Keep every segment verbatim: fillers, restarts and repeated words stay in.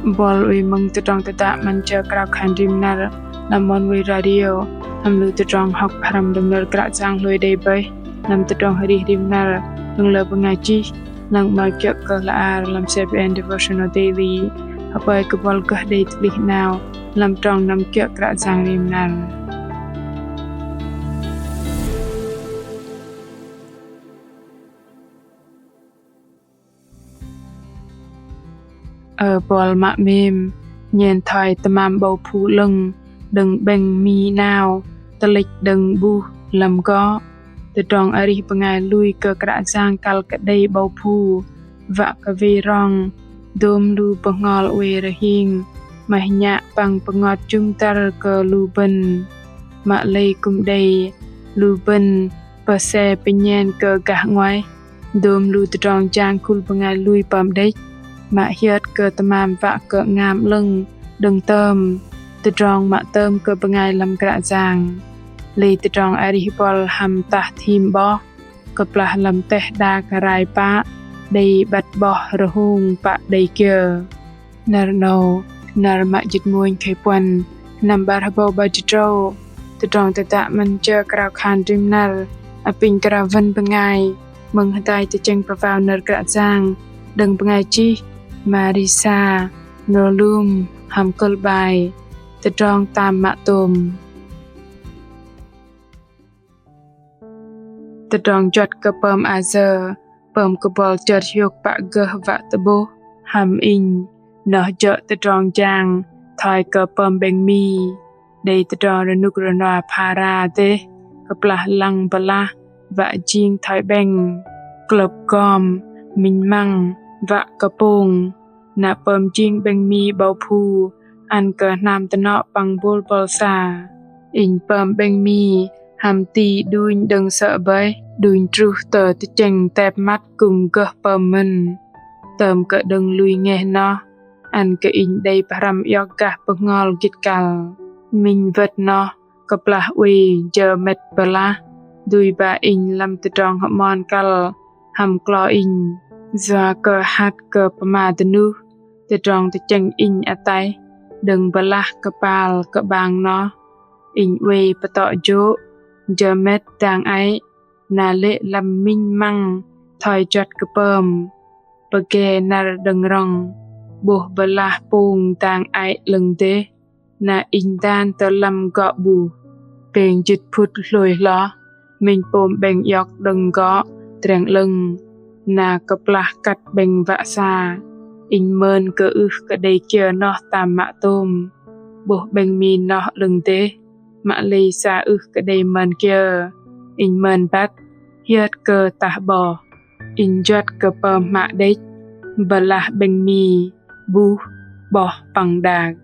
Buăl oei mơ̆ng tơdrong tơdă 'Măn Jơ Krao Khan Rim Năr lăm 'Mon Wei Radio, hăm lu tơdrong hŏk pơhrăm đơ̆ng nơ̆r Kră Yang hlôi đei bơih lăm tơdrong arih rim năr, đơ̆ng lơ bơngai chih, lăng 'mơ̆i kiơ̆ kơ hla ar lăm C B N Devotional Daily. Hơpơi kơ buăl gơh đei tơplih 'nao lăm trong năm kiơ̆ Kră Yang rim năr. Ơ buăl mă 'mêm, nhen thoi tơmam 'bâu phu 'lơ̆ng đơ̆ng 'bĕng mi 'nao tơlĕch đơ̆ng 'buh lăm gŏ, tơdrong arih bơngai lui kơ Kră Yang kăl kơ đei 'bâu phu, wă kơ wei rong dôm lu bơhngol oei rơhing, mah nhă păng pơngot jŭm dăr kơ lu bơ̆n. Mă lei kư̆m đei lu bơ̆n pơse pơnhen kơ gah 'nguaih dôm lu tơdrong jang khul bơngai lui pơm đĕch, mă hiơt kơ tơmam wă kơ 'ngam 'lơ̆ng đơ̆ng tơm, tơdrong mă tơm kơ bơngai lăm Kră Yang. Lei tơdrong arih buăl hăm tah thim 'boh, kơplah lăm teh đak rai pă đei 'băt 'boh rơhông pă đei kiơ. Năr 'nâu, năr mă jĭt mônh khei puăn, năm 'bar hơbâu 'bar jĭt tơdrâu. Tơdrong tơdă 'Măn Jơ Krao Khan Rim Năr apinh krao wăn bơngai mơ̆ng hơdai tơchĕng pơwao nơ̆r Kră Yang đơ̆ng bơngai chih Marisa Nrôlum hăm kơ̆l 'bai Tơdrong tam mă tôm. Tơdrong juăt kơ pơm ayơ pơm kơ buăl chơt hiôk pă gơh wă tơ'bôh hăm inh, noh jơ̆ tơdrong jang thoi kơ pơm 'bĕng mi. Đei tơdrong rơnŭk rơnua phara dêh, kơplah lăng bơlah wă jing thoi 'bĕng, klơ̆p gom, minh măng, wă kơ pông. Na pơm jing 'bĕng mi 'bâu phu ăn kơ hnam tơnŏ păng bôl bŏl sa. Inh pơm 'bĕng mi hăm ti đunh đơ̆ng sơ̆ bơih, đunh truh tơ tơchĕng tep măt kư̆m gơh pơm mơ̆n. Tơm kơ đơ̆ng lui ngeh noh ăn kơ inh đei pơhrăm iŏk gah bơhngol gĭt kăl. Minh wơ̆t noh, kơplah oei jơ mĕt bơlah, dui ba inh lăm tơdrong hơmon kăl hăm klo inh. Yua kơ hăt kơ pơma dơnuh, tơdrong tơchĕng inh ataih đơ̆ng bơlah kơpal kơ'bang noh, inh oei pơtŏ jô̆, jơ mĕt dang ei, na lê̆ lăm minh măng thoi juăt kơ pơm. Pơge năr đơ̆ng rŏng, 'bôh bơlah pông dang ei 'lơ̆ng dêh, na inh dan tơ lăm gŏ 'buh. Pêng jĭt phŭt hlôi hloh, minh pôm 'bĕng iŏk đơ̆ng gŏ treng 'lơ̆ng, na kơplah kăt 'bĕng wă sa. Inh mơn kơ ưh kơ đei kiơ noh tam mă tôm. 'Bôh 'bĕng mi noh 'lơ̆ng dêh, mă lei sa ưh kơ đei mơn kiơ. Inh mơn băt, hiơt kơ tah 'boh. Inh juăt kơ pơm hmă đĕch, bơlah 'bĕng mi, 'buh, 'boh păng đak.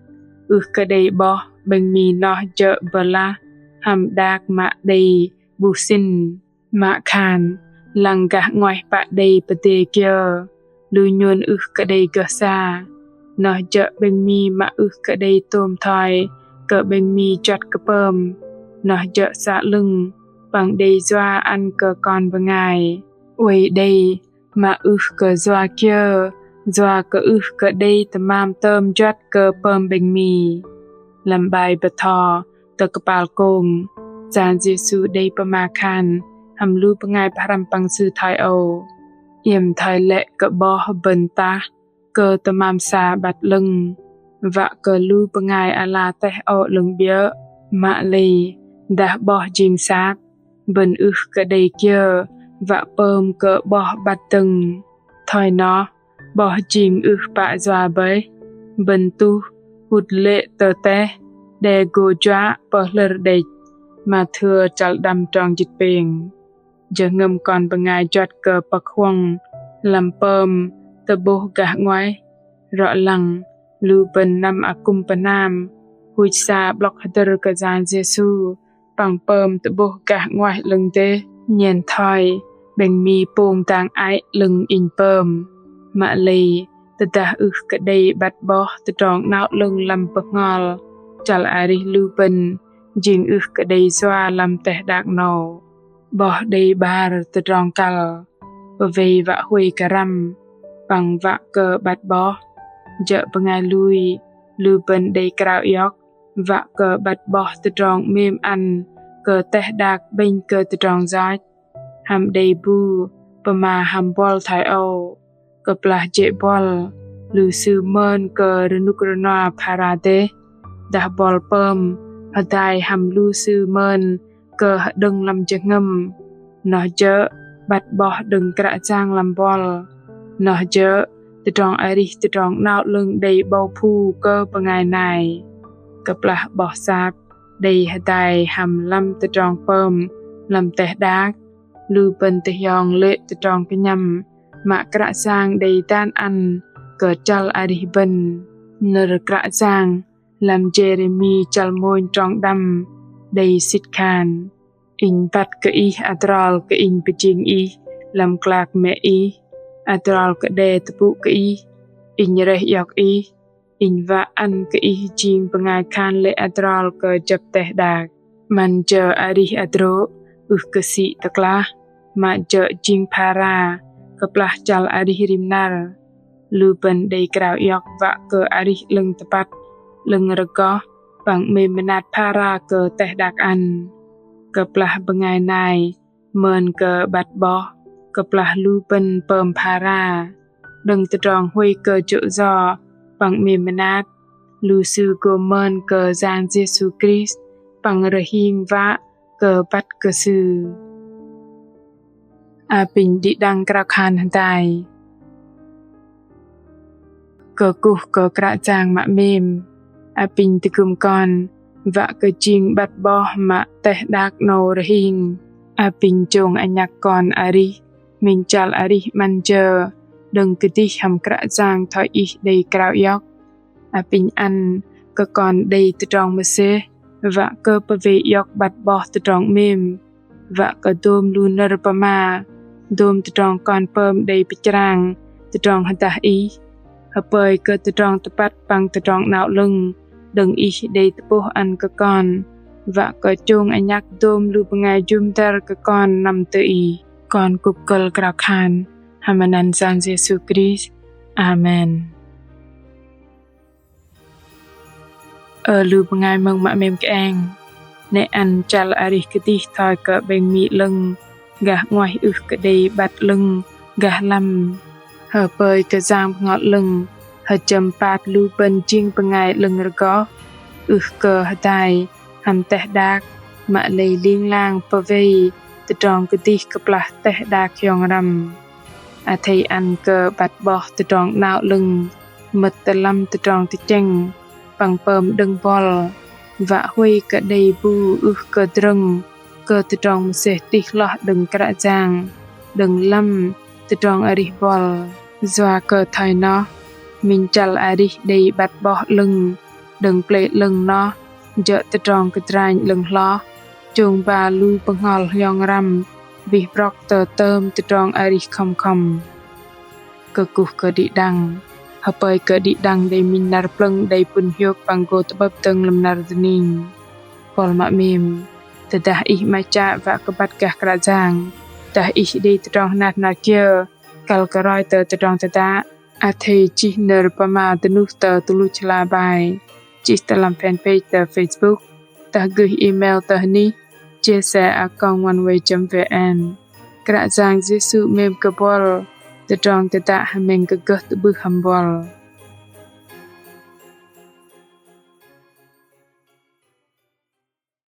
Ưh kơ đei 'boh 'bĕng mi noh jơ̆ bơlah hăm đak mă đei 'buh sĭn. Mă khan, lăng gah 'nguaih pă đei pơdê kiơ, lu nhôn ưh kơ đei gơh sa. Noh jơ̆ 'bĕng mi mă ưh kơ đei tôm thoi kơ 'bĕng mi juăt kơ pơm. Noh jơ̆ sa 'lơ̆ng păng đei yua ăn kơ kon bơngai. Oei đei, mă ưh kơ yua kiơ, yua kơ ưh kơ đei tơmam tơm juăt kơ pơm 'bĕng mi. Lăm 'bai bơtho tơ kơpal kông, Yang Yêsu đei pơma khan hăm lu bơngai pơhrăm păng Sư thoi âu: Iĕm thoi lĕ kơ 'boh bơ̆n tah kơ tơmam sa 'băt 'lơ̆ng, wă kơ lu bơngai ala teh âu 'lơ̆ng 'biơ̆. Mă lei, dah 'boh jing sap, bơ̆n ưh kơ đei kiơ wă pơm kơ 'boh 'băt dơ̆ng. Thoi noh, 'boh jing ưh pă yua bơih, bơ̆n tuh hŭt lê̆ tơ teh, đe gô juă pơhlơ̆r đĕch. Mathiơ chăl đăm trong jĭt pêng. Jơhngơ̆m kon bơngai juăt kơ pơ̆k huŏng lăm pơm tơ'bôh gah 'nguaih. Rŏ lăng, lu bơ̆n năm akŭm pơnam huch sa 'blŏk hơdơ̆r kơ Yang Yêsu păng pơm tơ'bôh gah 'nguaih 'lơ̆ng dêh, nhen thoi 'bĕng mi pông dang ei 'lơ̆ng inh pơm. Mă lei, tơdah ưh kơ đei 'băt 'boh tơdrong 'nao 'lơ̆ng lăm bơhngol, chăl arih lu bơ̆n jing ưh kơ đei yua lăm teh đak 'nâu. 'Boh đei 'bar tơdrong kăl, pơwei wă huay kơ răm, păng wă kơ 'băt 'boh. Jơ̆ bơngai lui, lu bơ̆n đei krao iŏk wă kơ băt 'boh tơdrong 'mêm ăn kơ teh đak 'bĕnh kơ tơdrong yoch. Hăm đei bu pơma hăm buăl thoi âu: Kơplah jê̆ buăl, lu sư mơn kơ rơnŭk rơnua phara dêh, dah buăl pơm hơdai hăm lu sư mơn kơ hơđơ̆ng lăm jơhngơ̆m, noh jơ̆ băt 'boh đơ̆ng Kră Yang lăm buăl. Noh jơ̆ tơdrong arih Tơdrong 'Nao 'Lơ̆ng đei 'bâu phu kơ bơngai nai. Kơplah 'boh sap đei hơdai hăm lăm tơdrong pơm lăm teh đak, lu bơ̆n tơhiong lê̆ tơdrong kơnhăm mă Kră Yang đei dan ăn kơ chăl arih bơ̆n. Nơ̆r Kră Yang lăm Jêrêmi chăl mônh trong đăm đei sĭt khan: Inh băt kơ ih adrol kơ Inh pơjing ih lăm klak mĕ ih, adrol kơ đe tơpŭ kơ ih. Inh rơih iŏk ih, Inh wă ăn kơ ih jing bơngai khan lê̆ adrol kơ jơ̆p teh đak. 'Măn jơ arih hơdrô̆ ưh kơ sĭ tơklah, mă jơ̆ jing phara kơplah chăl arih rim năr. Lu bơ̆n đei krao iŏk wă kơ arih 'lơ̆ng tơpăt, 'lơ̆ng rơgoh păng 'mêm mơnat phara kơ teh đak ăn. Kơplah bơngai nai mơn kơ băt 'boh kơplah lu bơ̆n pơm phara, đơ̆ng tơdrong huay kơ jô̆ yo păng 'mêm mơnat, lu sư gô mơn kơ Yang Yêsu Krist păng rơhing wă kơ băt kơ Sư. Apinh đĭ đăng krao khan hơdai. Kơkuh kơ Kră Yang mă 'mêm, apinh tơgŭm kon wă kơ jing băt 'boh mă teh đak 'nâu rơhing. Apinh chông anhăk kon arih, minh chăl arih 'măn jơ đơ̆ng kơdih hăm Kră Yang thoi Ih đei krao iŏk. Apinh ăn kơ kon đei tơdrong mơsêh wă kơ pơwei iŏk băt 'boh tơdrong 'mêm, wă kơ dôm lu nơ̆r pơma, dôm tơdrong kon pơm đei pơchrang tơdrong hơdah Ih. Hơpơi kơ tơdrong tơpăt păng Tơdrong 'Nao 'Lơ̆ng đơ̆ng Ih đei tơ'bôh ăn kơ kon, wă kơ chông anhăk dôm lu bơngai jŭm dăr kơ kon năm tơ Ih. Kon kŭp kơ̆l krao khan hăm anăn Yang Yêsu Krist. Amen. Ơ lu bơngai mơ̆ng mă 'mêm kơeng, 'nĕ ăn chăl arih kơdih thoi kơ 'bĕng mih 'lơ̆ng gah 'nguaih ưh kơ đei băt 'lơ̆ng gah lăm. Hơpơi kơ Yang Bơhngol 'Lơ̆ng hơchơm pat lu bơ̆n jing bơngai 'lơ̆ng rơgoh, ưh kơ hơdai hăm teh đak, mă lei ling lang pơwei tơdrong kơdih kơplah teh đak hiong răm. Athei ăn kơ băt 'boh Tơdrong 'Nao 'Lơ̆ng mơ̆t tơ lăm tơdrong tơchĕng păng pơm đơ̆ng buăl, wă huay kơ đei bu ưh kơ drơ̆ng kơ tơdrong mơsêh tih hloh đơ̆ng Kră Yang, đơ̆ng lăm tơdrong arih buăl. Yua kơ thoi noh, minh chăl arih đei băt 'boh 'lơ̆ng đơ̆ng pơlei 'lơ̆ng noh jơ̆ tơdrong kơdranh 'lơ̆ng hloh, chông ba lu bơhngol hiong răm wih brŏk tơ tơm tơdrong arih khŏm khŏm. Kơkuh kơ đĭ đăng, hơpơi kơ đĭ đăng đei minh năr plơ̆ng đei pŭn hiôk păng gô tơ'bơ̆p dơ̆ng lăm năr dơning. Buăl mă 'mêm, tơdah ih 'maih chă wă kơ băt gah Kră Yang, dah ih đei tơdrong hơnat hơnat kiơ kăl kơ roi tơ tơdrong tơdă, athei chih nơ̆r pơma dơnuh tơ tơluch hla bơar, chih tơ lăm fanpage tơ Facebook, dah gơih email tơ hơnih chia sẻ a còng oneway chấm vn. Kră Yang Yêsu 'mêm kơ buăl, tơdrong tơdă hơmĕng kơ gơh tơ'bưh hăm buăl.